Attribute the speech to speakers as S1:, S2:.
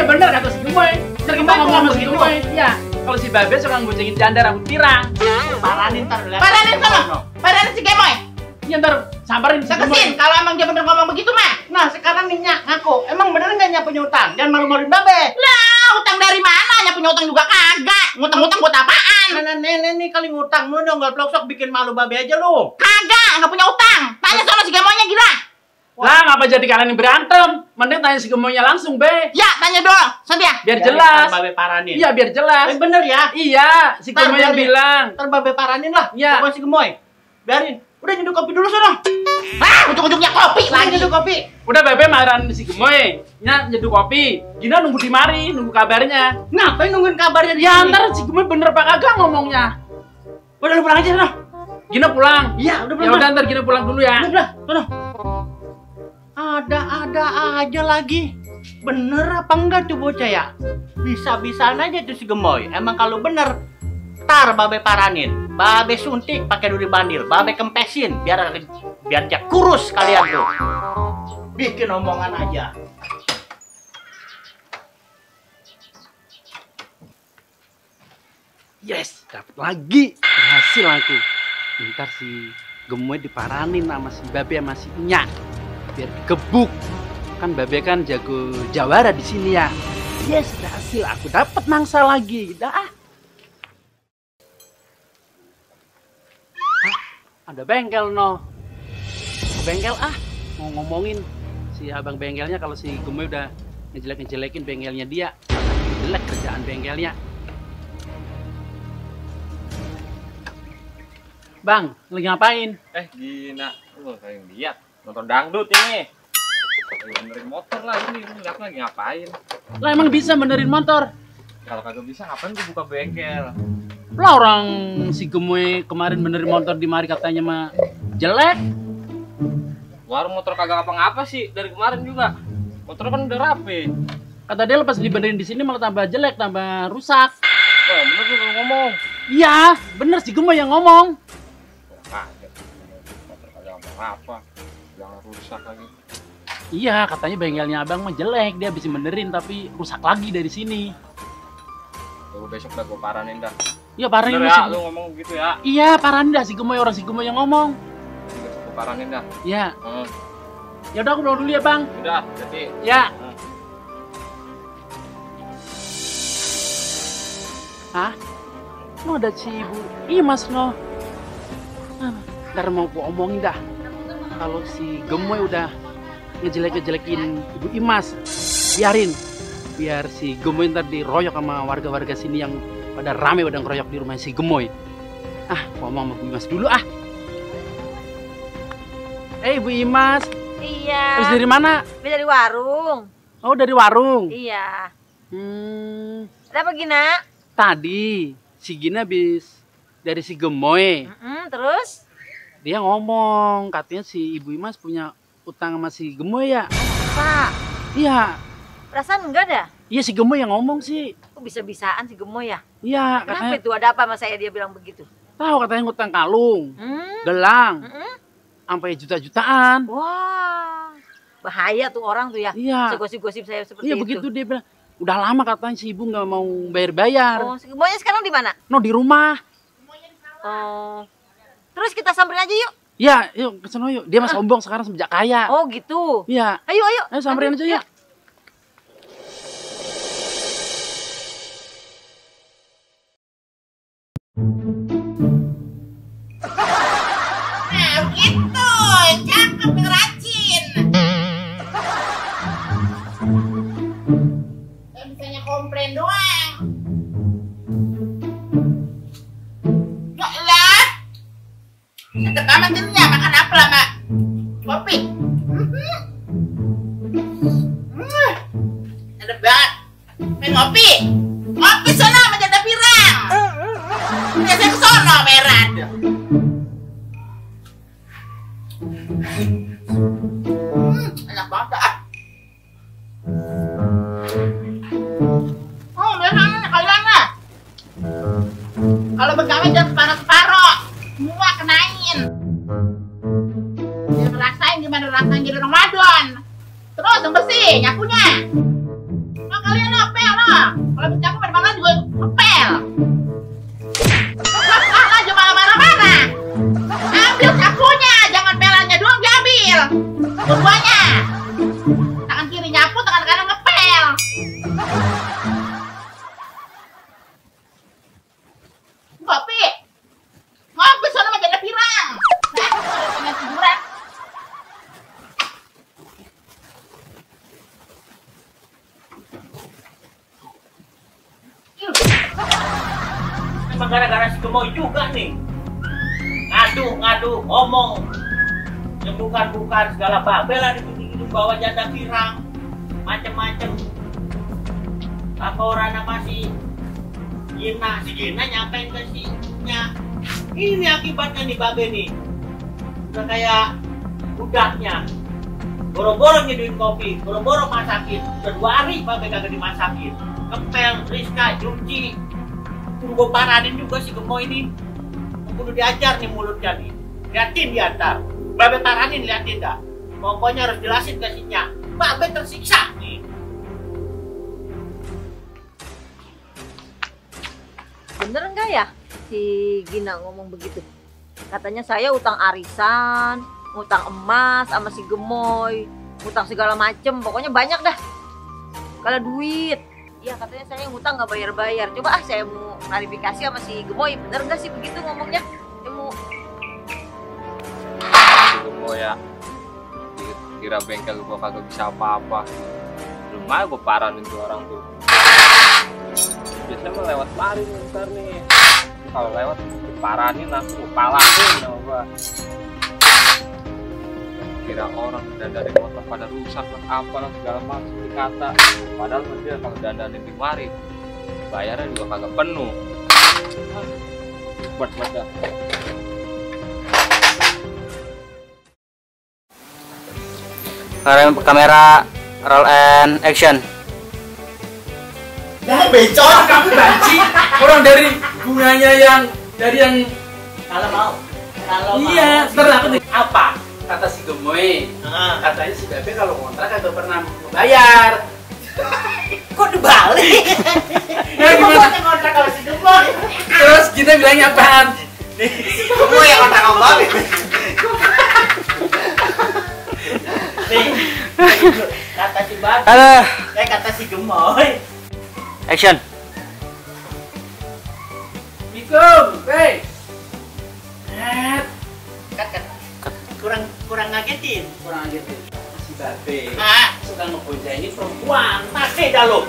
S1: bener kata si Gemoy. Ntar kita ngomong sama si Gemoy. Iya. Kalau si Babe suka ngeboncengin janda rambut pirang.
S2: Paranin ntar.
S3: Paranin sono. Paranin si Gemoy.
S1: Iya ntar samperin si Gemoy.
S3: Tegesin kalau emang dia bener ngomong begitu mah.
S2: Nah sekarang nih Nyak ngaku, emang bener nggak Nyak punya utang? Jangan malu-maluin Babe.
S3: Lah, utang dari mana? Nya punya utang juga kagak. Ngutang-ngutang buat apaan?
S2: Nenek nih kali ngutang lu dong, nggak pelosok bikin malu Babe aja lu.
S3: Kagak, nggak punya utang. Tanya sono si Gemoynya gila.
S1: Lah ngapa jadi kalian yang berantem? Mending tanya si Gemoynya langsung, Be.
S3: Ya, tanya dulu. Sedia.
S1: Biar jelas.
S2: Ntar Babe paranin.
S1: Iya, biar jelas.
S2: Bener ya?
S1: Iya, si
S2: Ntar
S1: Gemoy yang
S2: biarin.
S1: bilang.
S2: Ntar Babe paranin lah.
S1: Iya.
S2: Pokoknya si Gemoy. Biarin. Udah nyeduh kopi dulu sono.
S3: Ah, ujung-ujungnya kopi
S2: Lagi
S3: lagi.
S2: nyeduh kopi.
S1: Udah Babe marahin si Gemoy. Nya nyeduh kopi. Gina nunggu di mari, nunggu kabarnya.
S2: Ngapain nungguin kabarnya di
S1: Ya
S2: sini?
S1: ntar si Gemoy bener apa kagak ngomongnya.
S2: Udah lu pulang aja sono.
S1: Gina pulang.
S2: Iya, udah
S1: Ya
S2: pulang.
S1: udah ntar Gina pulang dulu ya.
S2: Udah, sono. Ada aja lagi. Bener apa enggak tuh bocah ya? Bisa-bisaan aja tuh si Gemoy. Emang kalau bener, tar Babe paranin. Babe suntik pakai duri bandil. Babe kempesin biar dia kurus kalian tuh. Bikin omongan aja.
S1: Yes, dapat lagi. Berhasil aku. Ntar si Gemoy diparanin sama si Babe sama si Nya. Biar gebuk. Kan Babe kan jago jawara di sini ya. Yes, berhasil. Aku dapat mangsa lagi. Dah. Ada bengkel no. Bengkel mau ngomongin si abang bengkelnya kalau si Gemoy udah ngejelek-ngejelekin bengkelnya dia. Jelek kerjaan bengkelnya. Bang, lagi ngapain?
S4: Gina, lu kayak lihat nonton dangdut ini. Lagi benerin motor lah ini, lu lihat lagi ngapain?
S1: Lah emang bisa benerin motor?
S4: Kalau kagak bisa ngapain gua buka bengkel?
S1: Lah orang si Gemoy kemarin benerin motor di mari katanya mah jelek.
S4: Warung motor kagak ngapa-ngapa sih dari kemarin juga. Motor kan udah rapi.
S1: Kata dia lepas dibenerin di sini malah tambah jelek, tambah rusak.
S4: Oh, bener lu kalau ngomong.
S1: Iya, bener si Gemoy yang ngomong.
S4: Kaget. Motor kagak ngapa-ngapa. Jangan rusak lagi.
S1: Iya, katanya bengkelnya abang mah jelek, dia bisa benerin tapi rusak lagi dari sini.
S4: Tunggu besok dah gua paranin dah.
S1: Iya, paranin
S4: Bener
S1: si
S4: ya, lu ngomong gitu ya.
S1: Iya, paranin dah si Gemoy, orang si Gemoy yang ngomong.
S4: Besok gua paranin dah.
S1: Iya. Ya udah aku pulang dulu ya, Bang.
S4: Udah, jadi
S1: Ya. Hah? No ada si Ibu Imas no. Ntar mau aku omongin dah. Kalau si Gemoy udah ngejelek-ngejelekin Ibu Imas, biarin. Biar si Gemoy ntar diroyok sama warga-warga sini yang pada rame pada ngeroyok di rumah si Gemoy. Ngomong sama Bu Imas dulu Ibu Imas.
S5: Iya.
S1: Habis dari mana?
S5: Habis dari warung.
S1: Oh, dari warung.
S5: Iya.
S1: Ada
S5: apa Gina?
S1: Tadi si Gina habis dari si Gemoy.
S5: Terus?
S1: Dia ngomong, katanya si Ibu Imas punya utang sama si Gemoy ya.
S5: Pak,
S1: Iya.
S5: perasaan enggak dah?
S1: Iya si Gemoy yang ngomong sih.
S5: Kok bisa-bisaan si Gemoy ya?
S1: Iya,
S5: Kenapa
S1: katanya.
S5: itu? Ada apa sama saya dia bilang begitu?
S1: Tahu katanya ngutang kalung, gelang, sampai juta-jutaan.
S5: Wah, bahaya tuh orang tuh ya.
S1: Iya.
S5: Gosip-gosip saya seperti
S1: Iya
S5: itu.
S1: begitu dia bilang. Udah lama katanya si ibu nggak mau bayar-bayar.
S5: Oh, si Gemoynya sekarang di mana?
S1: No di rumah.
S5: Oh. Terus kita samperin aja yuk.
S1: Ya, yuk ke sono yuk. Dia mah sombong sekarang semenjak kaya.
S5: Oh gitu.
S1: Iya.
S5: Ayo, ayo.
S1: Ayo samperin aja ya.
S3: Nah, begitu. Cakep, ngeracin. Saya bisanya komplain doang. Nggak lah. Sedep amat jadinya. Makan apa lah, Mak? Kopi. Sedep banget. Main ngopi. Ngopi sana sama janda pirang. Biasanya ke sono, Meran. Enak banget ah. Oh, biasanya kalian lah. Kalau begawe jangan separuh-separuh. Semua kenain. Biar ngerasain gimana rasanya jadi Ramadan. Terus yang bersih, nyapunya. Nah, kalian lah ngepel. Aja malah marah-marah. Ambil sapunya, jangan pelannya doang diambil. Dua-duanya. Tangan kiri nyapu, tangan kanan ngepel. Ngopi. Ngopi sono mah janda pirang. Pengen tiduran.
S2: Emang gara-gara si Gemoy juga nih. Ngadu, ngomong. Yang bukan-bukan segala babel lah di bawa janda pirang. Macem-macem. Apa orang masih Gina, si Gina nyampein ke si Nya. Ini akibatnya nih babe nih. Udah kayak budaknya. Boro-boro nyeduin kopi, boro-boro masakin. Udah 2 hari babe kagak dimasakin. Ngepel, Rizka, cuci. Tunggu paranin juga si Gemoy ini. Kudu diajar nih mulutnya nih. Liatin dia ntar. Babe paranin liatin dah. Pokoknya harus jelasin ke si Nya. Babe tersiksa nih.
S5: Bener enggak ya si Gina ngomong begitu? Katanya saya utang arisan, utang emas sama si Gemoy, utang segala macem, pokoknya banyak dah. Kalau duit, ya katanya saya yang utang nggak bayar-bayar. Coba saya mau klarifikasi sama si Gemoy, bener nggak sih begitu ngomongnya? Saya mau
S4: Gemoy ya. Kira bengkel gua kagak bisa apa-apa. Belum aja gua paranin tuh orang tuh. Biasanya mah lewat mari nih ntar nih. Kalau lewat paranin aku palahin sama gua. Kira orang dandanin motor pada rusak lah apalah segala macam dikata. Padahal dia kalau dandanin di mari bayarnya juga kagak penuh. Buat dah.
S2: Kamera roll and action.
S1: Mau becor kamu banci. Orang dari bunganya yang
S2: Kalau mau.
S1: iya, sebentar aku nih.
S2: Apa?
S1: Kata si Gemoy,
S2: Ah.
S1: katanya si Bebe kalau ngontrak kagak pernah membayar.
S2: Kok dibalik?
S1: Ya gimana?
S2: Yang kontrak kalau si Gemoy.
S1: Terus kita bilangnya apaan?
S2: Gemoy yang kontrak sama Babe. Nih, kata si Babe. Kata si Gemoy. Action.
S1: Assalamualaikum, Bey.
S2: Kurang ngagetin.
S1: Kurang aja deh. Si Babe
S2: Ah,
S1: suka ngegodain perempuan.
S2: masih dah lo.